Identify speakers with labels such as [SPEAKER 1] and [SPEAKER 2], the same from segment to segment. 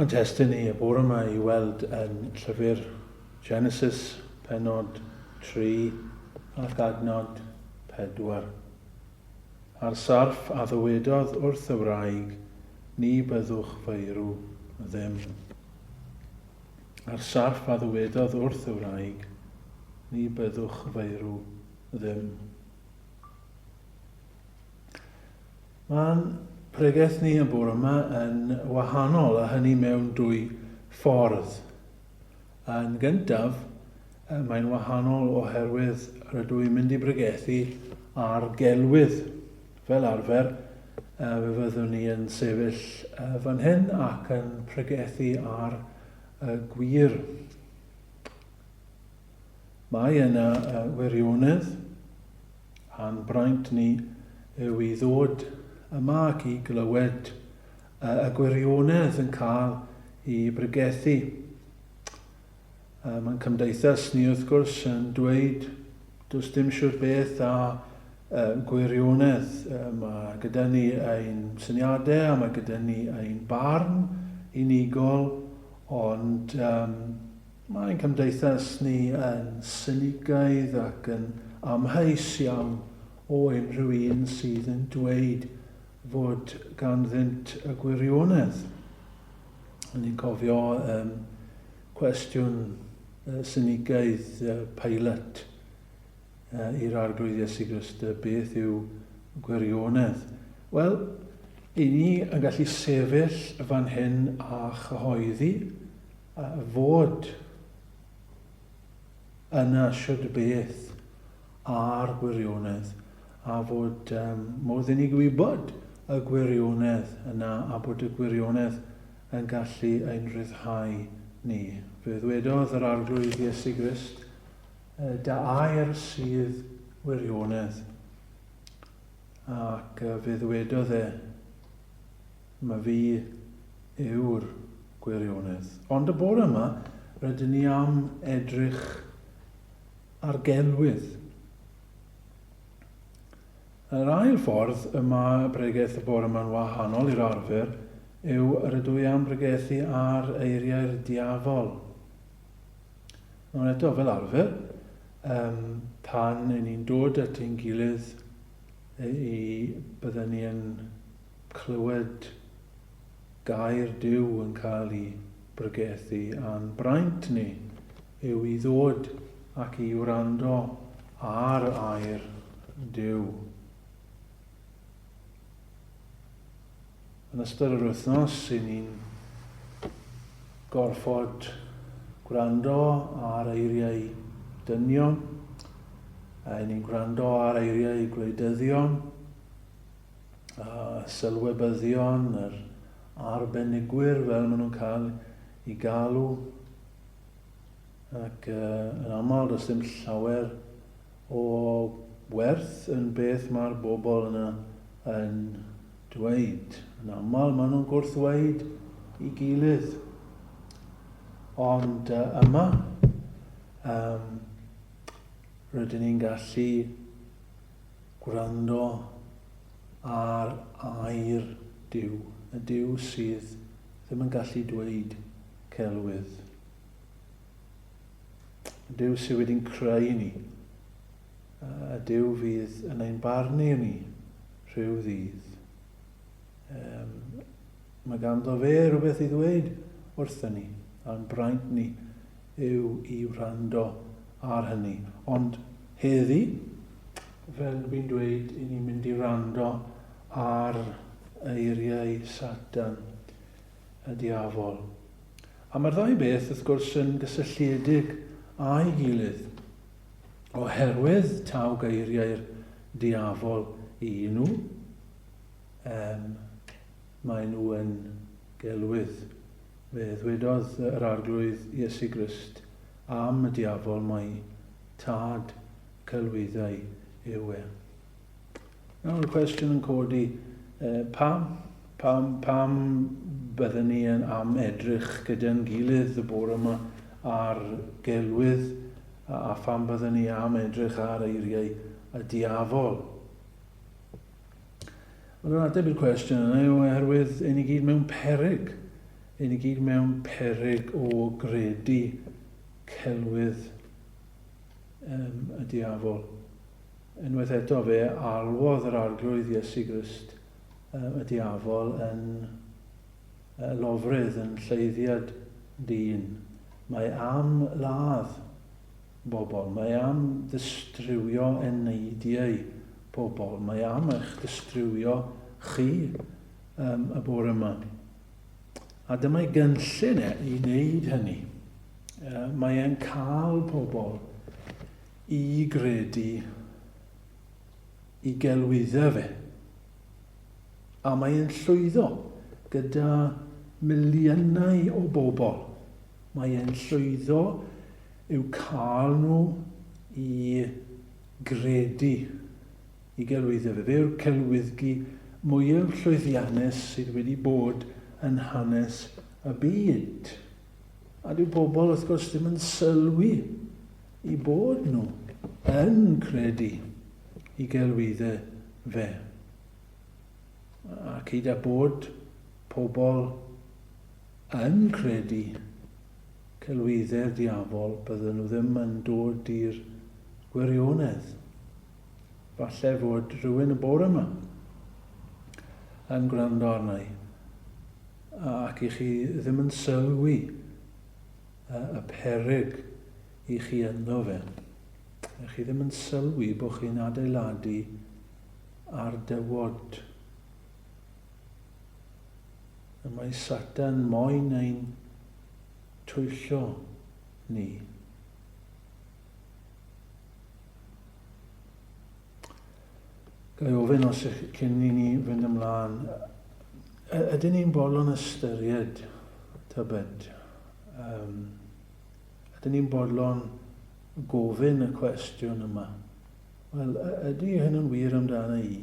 [SPEAKER 1] Mae'n testun ni y bore yma i weld yn llyfr Genesis, penod 3 ac adnod 4. A'r sarff a ddywedodd wrth y wraig, Ni byddwch feirw ddim. A'r sarff a ddywedodd wrth y wraig, Ni byddwch feirw ddim. Mae'n pregeth ni y bore yma yn wahanol, a hynny mewn dwy ffordd. Yn gyntaf, mae'n wahanol oherwydd rydw i'n mynd i bregethu ar gelwydd. Fel arfer, fe fyddwn ni yn sefyll fan hyn ac yn pregethu ar y gwir. Mae yna wirionedd, a'n braint ni yw i ddod yma ac i glywed y gwirionedd yn cael i bregethu. Mae'n cymdeithas ni wrth gwrs yn dweud does dim siwr beth a gwirionedd. Mae gyda ni ein syniadau a mae gyda ni ein barn unigol, ond um, Mae ein cymdeithas ni yn sinigaidd ac yn amheus iawn o unrhyw un sydd yn dweud fod ganddynt y gwirionedd. Yn ni'n cofio um, cwestiwn uh, sinigaidd uh, Pilate uh, i'r Arglwydd Iesu Grist, uh, beth yw gwirionedd? Wel, i ni yn gallu sefyll fan hyn a chyhoeddi fod yna shwd beth a'r gwirionedd a fod um, modd i ni gwybod y gwirionedd yna a bod y gwirionedd yn gallu ein rhyddhau ni. Fe ddwedodd yr Arglwydd Iesu Grist, da air sydd wirionedd. Ac fe ddwedodd e, Mae fi yw'r gwirionedd. Ond y bore yma, rydyn ni am edrych ar gelwydd. Yr ail ffordd y mae bregeth y bore yma'n wahanol i'r arfer yw rydw i am bregethu ar eiriau'r diafol. Nawr eto, fel arfer, um, pan i ni'n dod at ein gilydd, i bydden ni yn clywed gair Duw yn cael ei bregethu, a'n braint ni yw i ddod ac i wrando ar air Duw. Yn ystod yr wythnos, i ni'n gorfod gwrando ar eiriau dynion, a i ni'n gwrando ar eiriau gwleidyddion, a sylwebyddion, yr arbenigwyr fel maen nhw'n cael i galw. Ac uh, yn aml does dim llawer o werth yn beth mae'r bobl yna yn dweud. Yn aml maen nhw'n gwrthweud i gilydd. Ond uh, yma, um, rydyn ni'n gallu Gwrando ar air Duw, y Duw sydd ddim yn gallu dweud celwydd. Y Duw sydd wedi'n creu ni. Y Duw fydd yn ein barnu ni rhyw ddydd. Um, mae ganddo fe rhywbeth i ddweud wrthyn ni, a'n braint ni yw i wrando ar hynny. Ond heddi, fel dwi'n dweud, i ni'n mynd i wrando ar eiriau Satan, y diafol. A mae'r ddau beth, wrth gwrs, yn gysylltiedig â'i gilydd. Oherwydd taw geiriau'r diafol i nhw, um, mae nhw yn gelwydd. Fe ddwedodd yr Arglwydd Iesu Grist am y diafol mai tad celwyddau yw e. Nawr y cwestiwn yn codi, eh, pam? Pam, pam bydden ni yn am edrych gyda'n gilydd y bore yma ar gelwydd a, a pham bydden ni am edrych ar eiriau y diafol? Wel, yr ateb i'r cwestiwn yna yw oherwydd ein ni gyd mewn peryg. Yn i gyd mewn peryg o gredu celwydd um, y diafol. Unwaith eto fe alwodd yr Arglwydd Iesu Grist um, y diafol yn uh, lofrydd, yn lleiddiad dyn. Mae am ladd bobl. Mae am ddistrywio eneidiau pobl. Mae am eich distrywio chi um, y bore yma. A dyma'i gynllun e i wneud hynny. Uh, mae e'n cael pobl i gredu i gelwyddo fe. A mae e'n llwyddo gyda miliynau o bobl. Mae e'n llwyddo i'w cael nhw i gredu i gelwyddo fe. Fe yw'r celwyddgi mwyaf llwyddiannus sydd wedi bod yn hanes y byd. A dyw pobl wrth gwrs ddim yn sylwi i bod nhw yn credu i gelwydde fe. A cyd â bod pobl yn credu celwyddau'r diafol, bydden nhw ddim yn dod i'r gwirionedd. Falle fod rhywun y bore yma yn gwrando arna i ac i chi ddim yn sylwi y peryg i chi ynddo fe. I chi ddim yn sylwi bod chi'n adeiladu ar dywod. Y mae Satan moyn ein twyllo ni. Ga i ofyn os ych, cyn i ni fynd ymlaen, ydyn ni'n bodlon ystyried tybed? Um, ydyn ni'n bodlon gofyn y cwestiwn yma? Wel, ydy hyn yn wir amdano i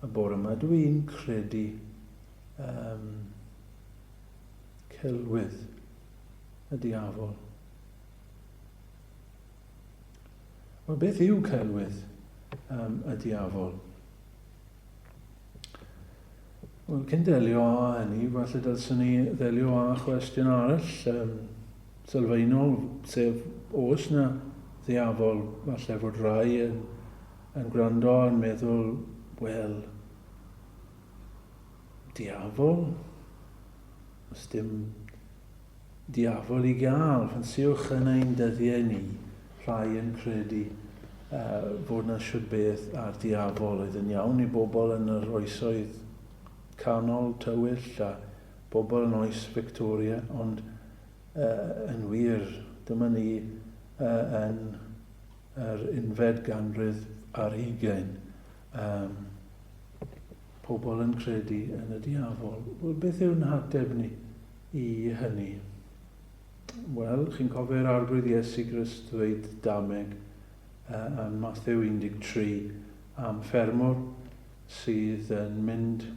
[SPEAKER 1] y bore yma? Ydw i'n credu um, celwydd y diafol? Wel, beth yw celwydd um, y diafol? Wel, cyn delio â hynny, falle dylswn ni ddelio â chwestiwn arall um, sylfaenol, sef oes na ddiafol, falle fod rai yn, yn gwrando yn meddwl, wel, diafol? Os dim diafol i gael. Ffansiwch yn ein dyddiau ni, rhai yn credu uh, fod na siwd beth a'r diafol oedd yn iawn i bobl yn yr oesoedd canol, tywyll a bobl yn oes Victoria, ond uh, yn wir, dyma ni uh, yn yr unfed ganrif ar hugain. Um, pobl yn credu yn y diafol. Wel, beth yw'n hateb ni i hynny? Wel, chi'n cofio'r Arglwydd Iesu Grist ddweud dameg uh, yn Matthew 13 am ffermwr sydd yn mynd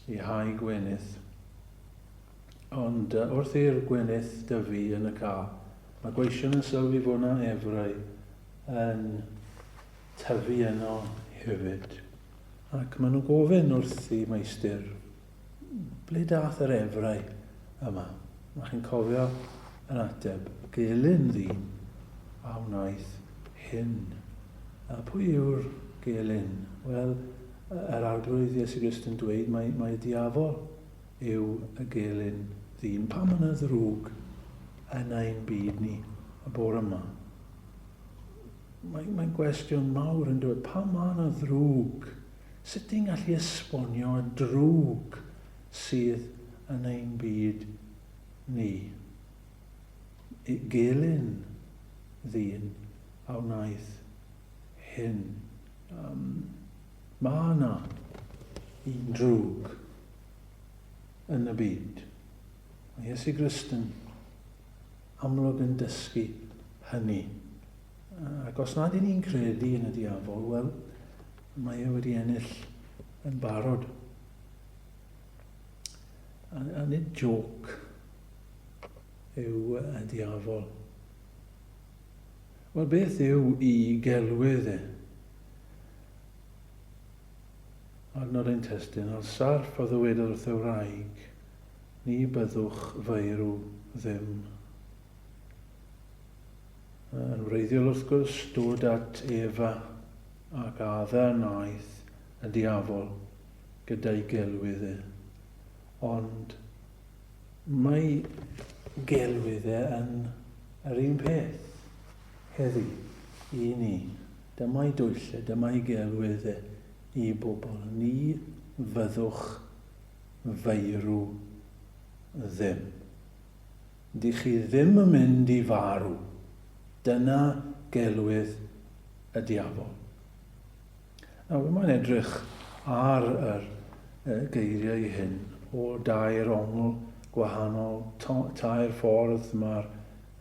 [SPEAKER 1] i hau gwenith. Ond uh, wrth i'r gwenith dyfu yn y ca, mae gweision yn sylwi fod yna efrau yn tyfu yno hefyd. Ac maen nhw'n gofyn wrth i meistr, ble dath yr efrau yma? A chi'n cofio yr ateb, gelyn ddyn a wnaeth hyn. A pwy yw'r gelyn? Wel, yr Arglwydd Iesu Grist yn dweud mae, mae y diafol yw y gelyn ddyn. Pam yna ddrwg yn ein byd ni y bore yma? Mae'n mae gwestiwn mawr yn dweud, pam mae yna ddrwg? Sut ti'n gallu esbonio y drwg sydd yn ein byd ni? Gelyn ddyn a wnaeth hyn. Um, mae yna un drwg yn y byd. Mae Iesu Grist yn amlwg yn dysgu hynny. Ac os nad y'n ni'n credu yn y diafol, wel, mae e wedi ennill yn barod. A, a nid joc yw y diafol. Wel, beth yw i gelwydd e? Adnod ein testun, a'r sarff a ddywedodd wrth y wraig, Ni byddwch feirw ddim. Yn wreiddiol wrth gwrs, dod at Efa ac Adda wnaeth y diafol gyda'i gelwydd e. Ond mae gelwydd e yn yr un peth heddi i ni. Dyma'i dwyll e, dyma'i gelwydd e i bobl. Ni fyddwch feirw ddim. Dych chi ddim yn mynd i farw. Dyna gelwydd y diafol. Nawr, mae'n edrych ar yr geiriau hyn o dair ongl gwahanol, tair ffordd mae'r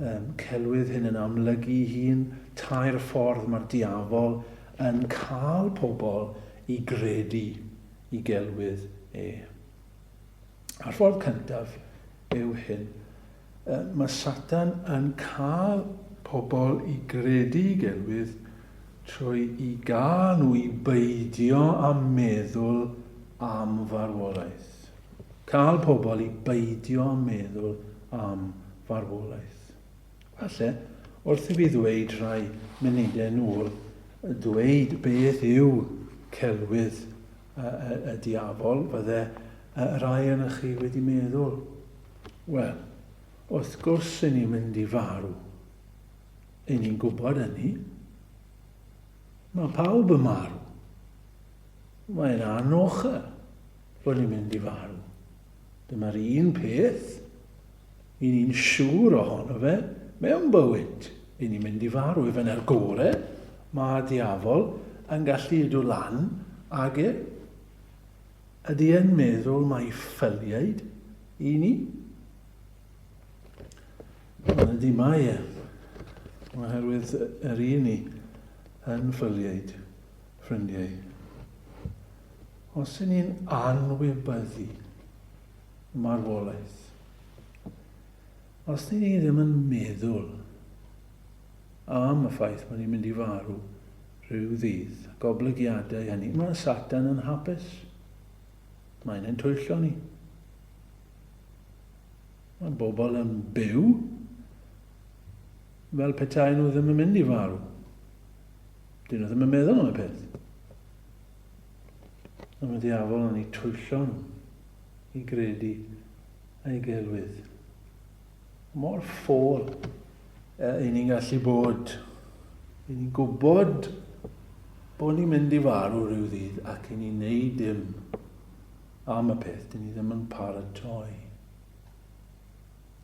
[SPEAKER 1] um, celwydd hyn yn amlygu hun, tair ffordd mae'r diafol yn cael pobl i gredu i gelwydd e. A'r ffordd cyntaf yw hyn. Mae Satan yn cael pobl i gredu i gelwydd trwy i gael nhw i beidio â meddwl am farwolaeth. Cael pobl i beidio â meddwl am farwolaeth. Falle, wrth i fi ddweud rhai munudau nôl, dweud beth yw celwydd y, y, y diafol, fydde y rhai yn chi wedi meddwl, wel, wrth gwrs i ni'n mynd i farw. I ni'n gwybod hynny. Mae pawb yn marw. Mae'n anochel bod ni'n mynd i farw. Dyma'r un peth i ni'n siŵr ohono fe mewn bywyd. I ni'n mynd i farw. Even er gore, mae diafol yn gallu ydw lan ag e. Ydy e'n meddwl mai ffyliaid i ni? Wel, ydy mae e. Oherwydd yr un ni yn ffyliaid, ffrindiau. Os y'n ni'n anwybyddu marwolaeth, os ni ddim yn meddwl am y ffaith bod ni'n mynd i farw rhyw ddydd, goblygiadau hynny, mae Satan yn hapus. Mae'n ein twyllo ni. Mae bobl yn byw fel petai nhw ddim yn mynd i farw. Dyn nhw ddim yn meddwl am y peth. A mae diafol yn eu twyllo nhw i gredu ei gelwydd. Mor ffôl e, i ni'n gallu bod. I ni'n gwybod bod ni'n mynd i farw rhyw ddydd ac i ni'n neud dim am y peth. Dyn ni ddim yn paratoi.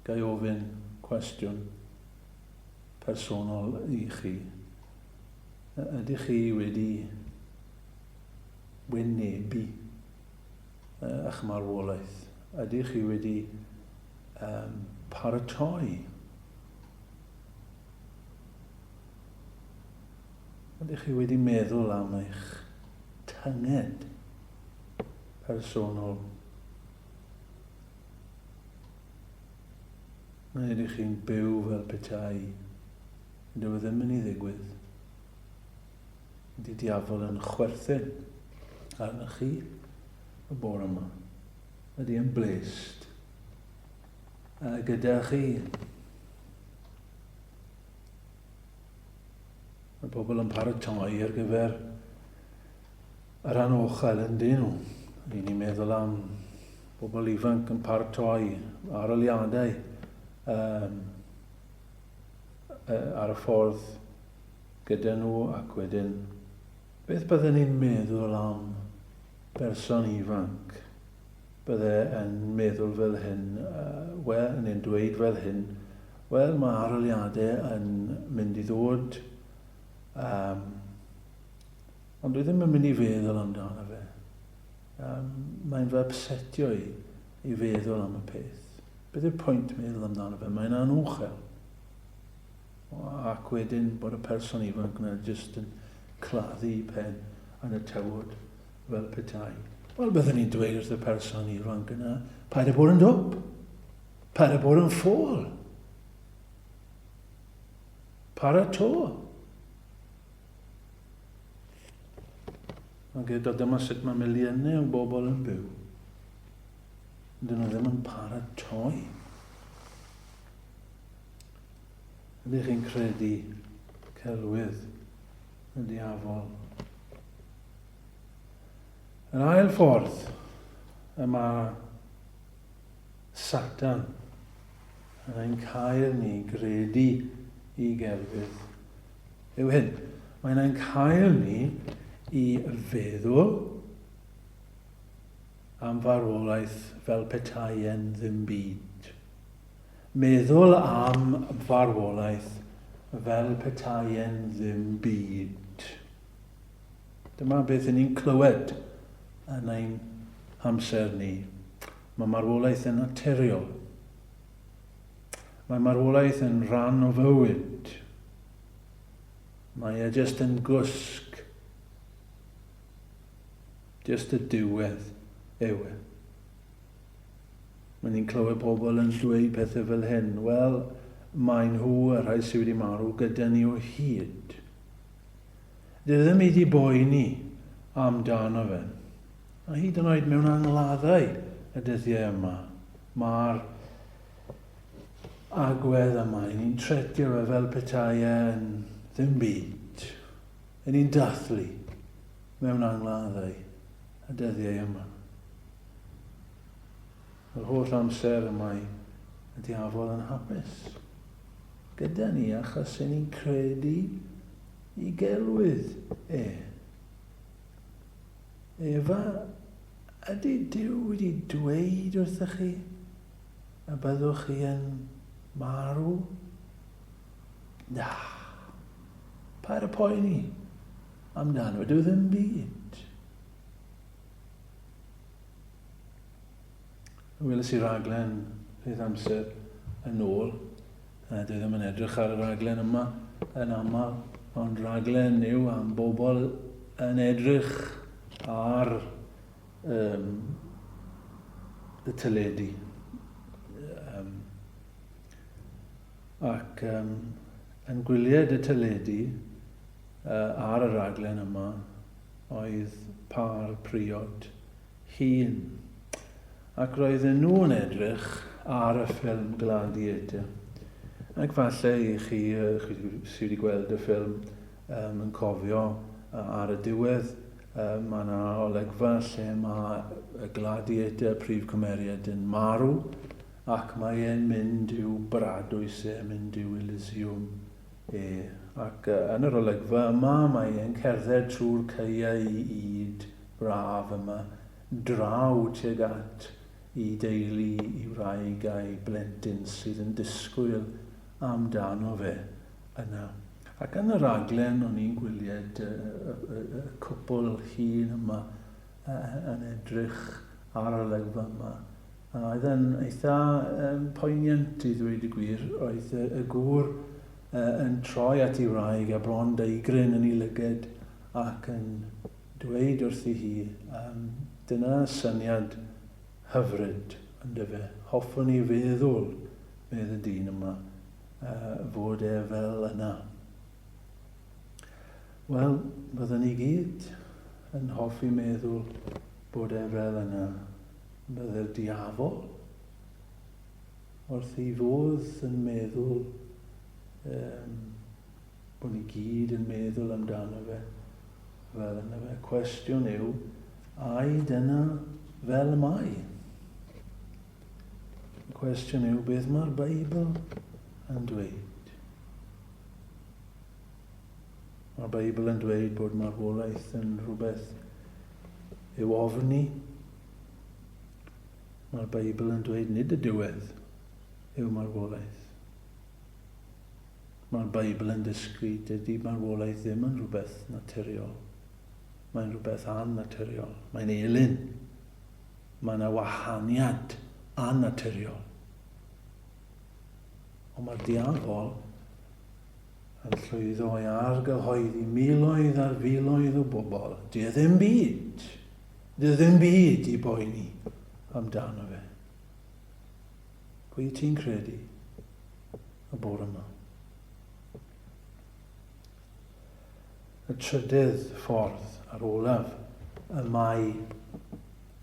[SPEAKER 1] Ga i ofyn cwestiwn personol i chi? Ydych chi wedi wynebu eich marwolaeth? Ydych chi wedi um, paratoi? Ydych chi wedi meddwl am eich tynged personol? Neu ydych chi'n byw fel petai dyw e ddim yn ei ddigwydd? Ydy diafol yn chwerthin arnoch chi y bore yma? Ydy e'n blest gyda chi? Mae pobl yn paratoi ar gyfer yr anochel yn dyn nhw. Ry'n ni'n meddwl am bobl ifanc yn paratoi aroliadau um, ar y ffordd gyda nhw ac wedyn beth bydden ni'n meddwl am berson ifanc bydde yn meddwl fel hyn, uh, wel, neu'n dweud fel hyn, wel, mae aroliadau yn mynd i ddod, um, ond dwi ddim yn mynd i feddwl amdano fe. Um, mae'n fy upsetio i, i feddwl am y peth. Beth yw'r pwynt meddwl amdano fe? Mae'n anochel. Ac wedyn bod y person ifanc yna jyst yn claddu i pen yn y tywod fel petai. Wel, byddwn ni'n dweud wrth y person ifanc yna, paid â bod yn dwp, paid â bod yn ffôl. Parato. Ac eto dyma sut mae miliynau o bobl yn byw. Dyn nhw ddim yn paratoi. Ydych chi'n credu celwydd y diafol? Yr ail ffordd y mae Satan yn ein cael ni gredu i gelwydd yw hyn. Mae'n ein cael ni i feddwl am farwolaeth fel petai e'n ddim byd. Meddwl am farwolaeth fel petai e'n ddim byd. Dyma beth y'n ni'n clywed yn ein hamser ni. Mae marwolaeth yn naturiol. Mae marwolaeth yn rhan o fywyd. Mae e jyst yn gwsg. Jyst y diwedd yw e. Mae ni'n clywed pobl yn dweud pethau fel hyn. Wel, mae nhw, y rhai sydd wedi marw, gyda ni o hyd. Dwi ddim wedi boeni amdano fe. A hyd yn oed mewn angladdau y dyddiau yma, mae'r agwedd yma, i ni'n tretio fe fel petai e'n ddim byd. I ni'n dathlu mewn angladdau y dyddiau yma. Yr holl amser y mae y diafol yn hapus gyda ni achos y'n ni'n credu i gelwydd e. Efa, ydy Duw wedi dweud wrthych chi y byddwch chi yn marw? Na. Paid â poeni amdano, dyw e ddim byd. Weles i raglen peth amser yn ôl. Dwi ddim yn edrych ar y raglen yma yn aml, ond raglen yw am bobl yn edrych ar um, y teledu. Um, ac um, yn gwylied y teledu uh, ar y raglen yma oedd par priod hun. Ac roedden nhw'n edrych ar y ffilm Gladiator. Ac falle i chi, chi sydd wedi gweld y ffilm um, yn cofio ar y diwedd, um, mae yna olygfa lle mae y Gladiator, prif cymeriad, yn marw, ac mae e'n mynd i'w baradwys e, mynd i'w Elysium e. Ac yn yr olygfa yma mae e'n cerdded trwy'r caeau i yd braf yma, draw tuag at i deulu, i wraig a'i blentyn sydd yn disgwyl amdano fe yna. Ac yn y raglen o'n i'n gwylied y, y, y, y cwpl hŷn yma yn edrych ar yr olygfa yma. A oedd yn eitha um, poignant i ddweud y gwir. Oedd y, y gŵr uh, yn troi at ei wraig a bron deigryn yn ei lyged ac yn dweud wrthi hi, um, dyna syniad hyfryd, yndyfe. Hoffwn i feddwl, medd y dyn yma, uh, fod e fel yna. Wel, byddwn ni gyd yn hoffi meddwl bod e fel yna. Bydde'r diafol wrth ei fodd yn meddwl um, bod ni gyd yn meddwl amdano fe fel yna fe. Cwestiwn yw, ai dyna fel y mae? Y cwestiwn yw, beth mae'r Beibl yn dweud? Mae'r Beibl yn dweud bod marwolaeth yn rhywbeth i'w ofni. Mae'r Beibl yn dweud nid y diwedd yw marwolaeth. Mae'r Beibl yn dysgu dydy marwolaeth ddim yn rhywbeth naturiol. Mae'n rhywbeth annaturiol. Mae'n elyn. Mae yna wahaniad annaturiol. Ond mae'r diafol yn llwyddo i argyhoeddi miloedd ar filoedd o bobl. Di e ddim byd. Di e ddim byd i boeni amdano fe. Pwy ti'n credu y bore yma? Y trydydd ffordd a'r olaf y mae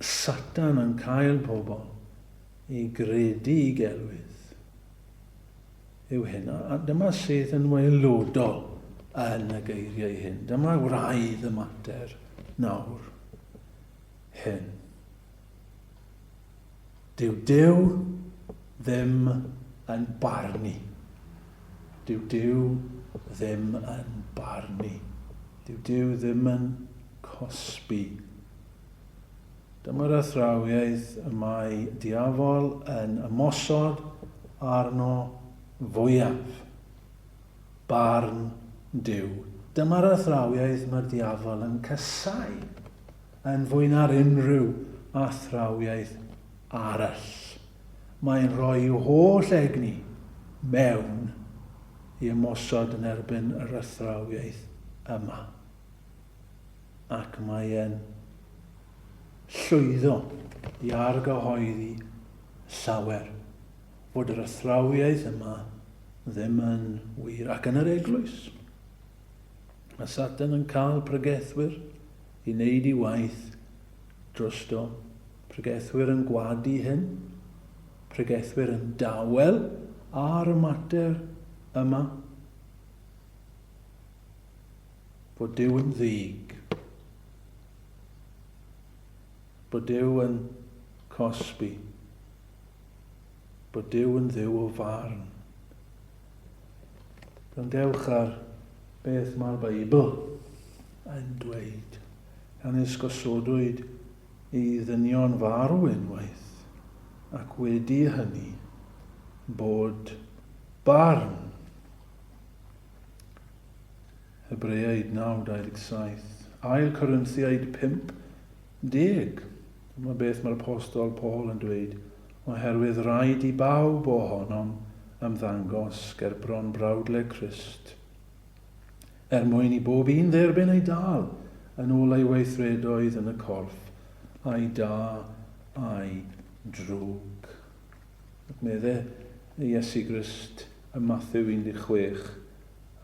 [SPEAKER 1] Satan yn cael pobl. i gredu i gelwydd yw hyn. A dyma sydd yn waelodol yn y geiriau hyn. Dyma wraidd y mater nawr hyn. Dyw Duw ddim yn barnu. Dyw Duw ddim yn barnu. Dyw Duw ddim yn cosbi. Dyma'r athrawiaeth y mae diafol yn ymosod arno fwyaf. Barn Duw. Dyma'r athrawiaeth mae'r diafol yn casau yn fwy na'r unrhyw athrawiaeth arall. Mae'n rhoi i'w holl egni mewn i ymosod yn erbyn yr athrawiaeth yma. Ac mae e'n llwyddo i argyhoeddi llawer fod yr athrawiaeth yma ddim yn wir. Ac yn yr eglwys, mae Satan yn cael pregethwyr i wneud ei waith drosto. Pregethwyr yn gwadu hyn, pregethwyr yn dawel ar y mater yma. Bod Duw yn ddig. Bod Duw yn cosbi. Bod Duw yn Dduw o farn. Gwrandewch ar beth mae'r Beibl yn dweud. Canys gosodwyd i ddynion farw unwaith, ac wedi hynny bod barn. Hebreaid 9:27, Ail Corinthiaid 5:10. Dyma beth mae'r Apostol Paul yn dweud, oherwydd rhaid i bawb ohonom ymddangos ger bron brawdle Crist, er mwyn i bob un dderbyn ei dâl yn ôl ei weithredoedd yn y corff, a'i da a'i drwg. Ac medde Iesu Grist ym Mathew 16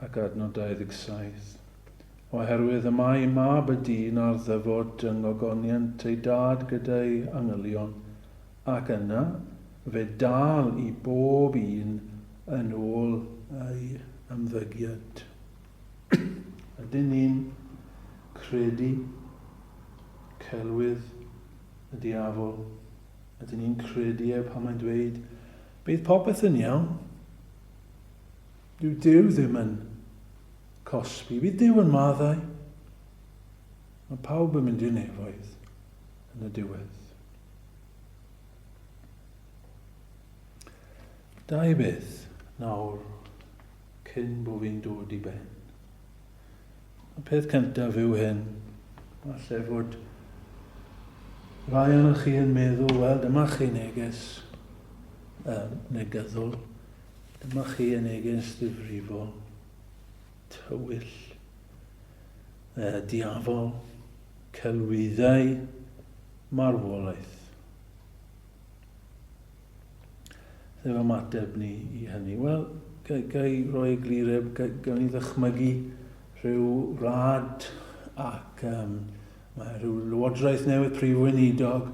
[SPEAKER 1] ac adnod 27, Oherwydd y mae Mab y Dyn ar ddyfod yng ngogoniant ei Dad gyda'i angylion, ac yna fe dâl i bob un yn ôl ei ymddygiad. Ydyn ni'n credu celwydd y diafol? Ydyn ni'n credu e pan mae'n dweud, bydd popeth yn iawn? Dyw Duw ddim yn cosbi. Bydd Duw yn maddau. Mae pawb yn mynd i'r nefoedd yn y diwedd. Dau beth nawr cyn bod fi'n dod i ben. Y peth cyntaf yw hyn, falle fod rhai ohonoch chi yn meddwl, wel, dyma chi neges um, negyddol, dyma chi y neges ddifrifol, tywyll, uh, diafol, celwyddau, marwolaeth. Sef ymateb ni i hynny? Wel, ga, ga i roi eglureb, ga, gawn ni ddychmygu rhyw wlad ac um, mae rhyw lywodraeth newydd, prif weinidog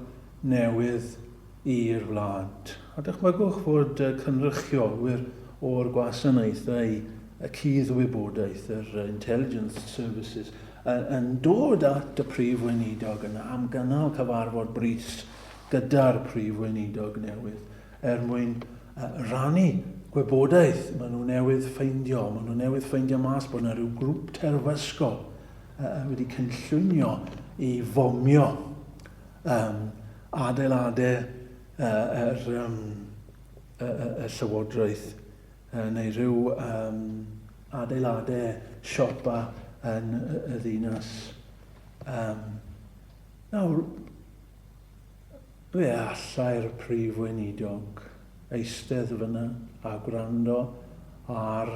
[SPEAKER 1] newydd i'r wlad. A dychmygwch fod cynrychiolwyr o'r gwasanaethau y cudd-wybodaeth, yr intelligence services, yn dod at y prif weinidog yna am gynnal cyfarfod brys gyda'r Prif Weinidog newydd er mwyn rhannu gwybodaeth maen nhw newydd ffeindio. Maen nhw newydd ffeindio mas bod yna rhyw grŵp terfysgol wedi cynllwynio i fomio um, adeiladau uh, yr, um, y, y, y llywodraeth uh, neu rhyw um, adeiladau siopa yn y, y ddinas. Um, nawr, Fe allai'r Prif Weinidog eistedd fyna a gwrando ar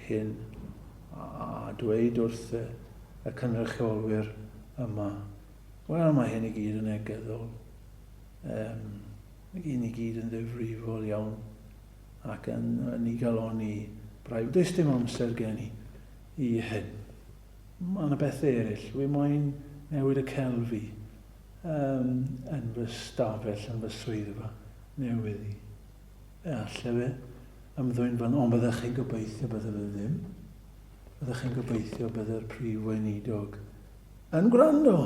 [SPEAKER 1] hyn a dweud wrth y, y cynrychiolwyr yma, wel, mae hyn i gyd yn negyddol. Um, mae hyn i gyd yn ddifrifol iawn ac yn, yn ei galoni braidd. Does dim amser gen i i hyn. Mae yna bethau eraill. Wi moyn newid y celfi um, yn fy stafell, yn fy swyddfa. Newydd i. Fe alle fe ymddwyn fel, ond byddech chi'n gobeithio bydde fe ddim. Byddech chi'n gobeithio bydde'r prif weinidog yn gwrando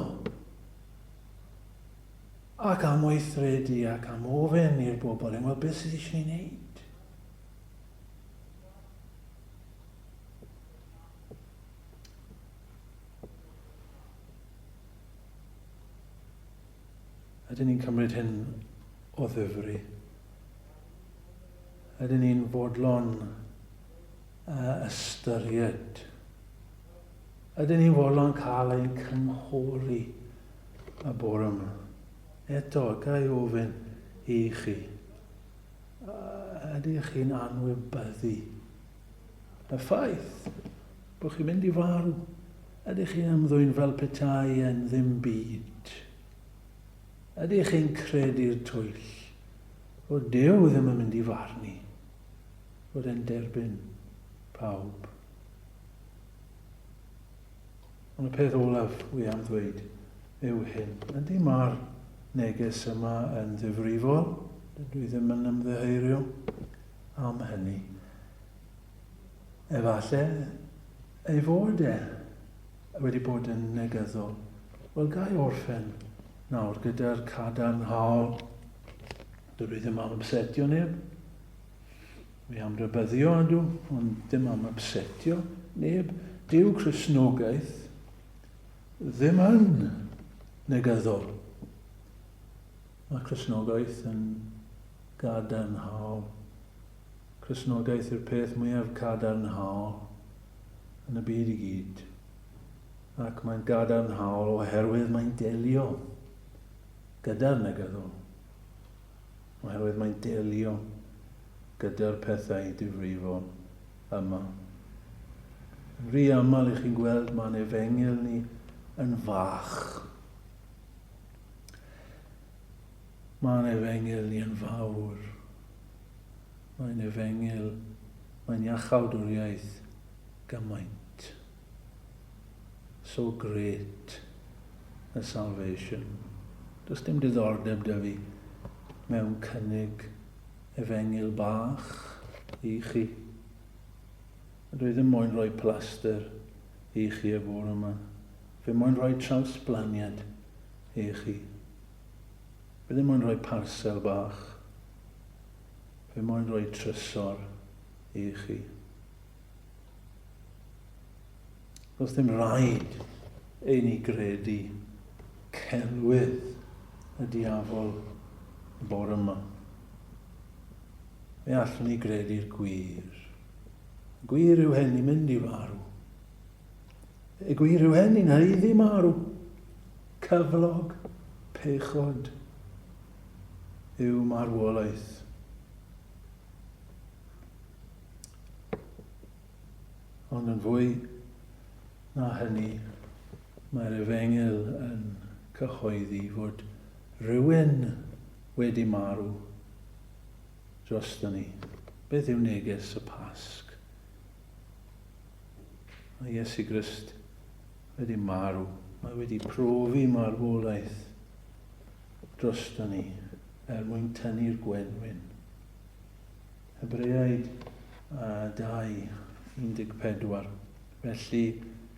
[SPEAKER 1] ac am weithredu ac am ofyn i'r bobl hyn, wel beth sydd eisiau ni wneud? Ydyn ni'n cymryd hyn o ddifri? Ydyn ni'n fodlon ystyried? Ydyn ni'n fodlon cael ein cynghori y bore yma? Eto, ga i ofyn i chi, ydych chi'n anwybyddu y ffaith bod chi'n mynd i farw? Ydych chi'n ymddwyn fel petai yn ddim byd? Ydych chi'n credu'r twyll fod Duw ddim yn mynd i farnu, fod e'n derbyn pawb? Ond y peth olaf wi am ddweud yw hyn. Ydy mae'r neges yma yn ddifrifol, dydw i ddim yn ymddiheurio am hynny. Efallai ei fod e wedi bod yn negyddol. Wel, ga i orffen nawr gyda'r cadarnhaol. Dydw i ddim am ypsetio neb. Fi am rybyddio ydw, ond ddim am ypsetio neb. Dyw Cristnogaeth ddim yn negyddol. Mae Cristnogaeth yn gadarnhaol. Cristnogaeth yw'r peth mwyaf cadarnhaol yn y byd i gyd. Ac mae'n gadarnhaol oherwydd mae'n delio gyda'r negyddol. Oherwydd mae'n delio gyda'r pethau difrifol yma. Yn rhy aml i chi'n gweld mae'n efengyl ni yn fach. Mae'n efengyl ni yn fawr. Mae'n efengyl, mae'n iachawdwriaeth gymaint. So great a salvation. Does dim diddordeb da fi mewn cynnig efengyl bach i chi. A dwi ddim moyn rhoi plaster i chi y bore yma. Fi moyn rhoi trawsblaniad i chi. Fi ddim moyn rhoi parsel bach. Fi moyn rhoi trysor i chi. Does dim rhaid i ni gredu celwydd y diafol y bore yma. Fe allwn ni gredu'r gwir. Y gwir yw hyn i mynd i farw. Y gwir yw hyn i'n haeddu marw. Cyflog pechod yw marwolaeth. Ond yn fwy na hynny, mae'r efengyl yn cyhoeddi fod rhywun wedi marw drosto ni. Beth yw neges y Pasg? Mae Iesu Grist wedi marw. Mae wedi profi marwolaeth drosto ni er mwyn tynnu'r gwenwyn. Hebreaid 2, 14. Felly,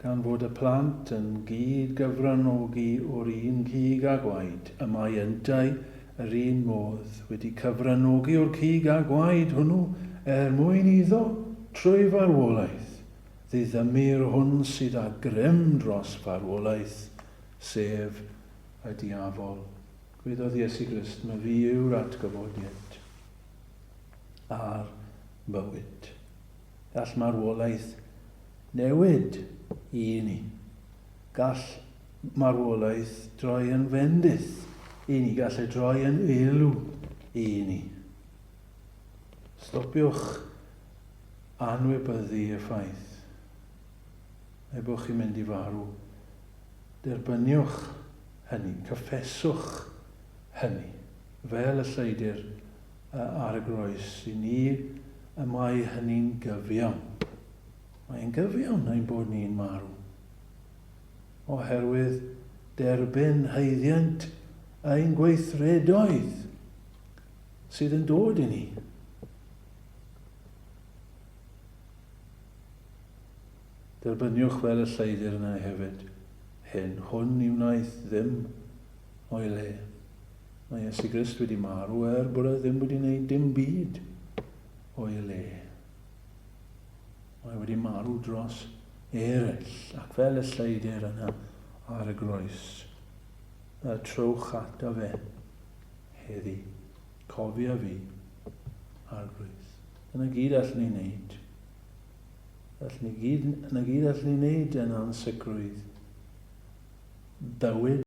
[SPEAKER 1] gan fod y plant yn gyd-gyfranogi o'r un cig a gwaed, y mae yntau yr un modd wedi cyfranogi o'r cig a gwaed hwnnw er mwyn iddo, trwy farwolaeth, ddiddymu'r hwn sydd â grym dros farwolaeth, sef y diafol. Gwaeddodd Iesu Grist, Myfi yw'r atgyfodiad a'r bywyd. Gall marwolaeth newid i ni. Gall marwolaeth droi yn fendith i ni. Gall e droi yn elw i ni. Stopiwch anwybyddu y ffaith ei bod chi'n mynd i farw. Derbyniwch hynny, cyffeswch hynny, fel y lleidr ar y groes, i ni y mae hynny'n gyfiawn. Mae'n gyfiawn ein bod ni'n marw. Oherwydd derbyn haeddiant ein gweithredoedd. sydd yn dod i ni. Derbyniwch fel y lleidr yna hefyd, hyn, hwn ni wnaeth ddim o'i le. Mae Iesu Grist wedi marw er bod e ddim wedi gwneud dim byd o'i le. Mae wedi marw dros eraill, ac fel y lleidr yna ar y groes, y trowch ato fe heddi. Cofia fi, Arglwydd. Dyna gyd allwn ni wneud. Allwn ni gyd, yna gyd allwn ni wneud yn ansicrwydd bywyd.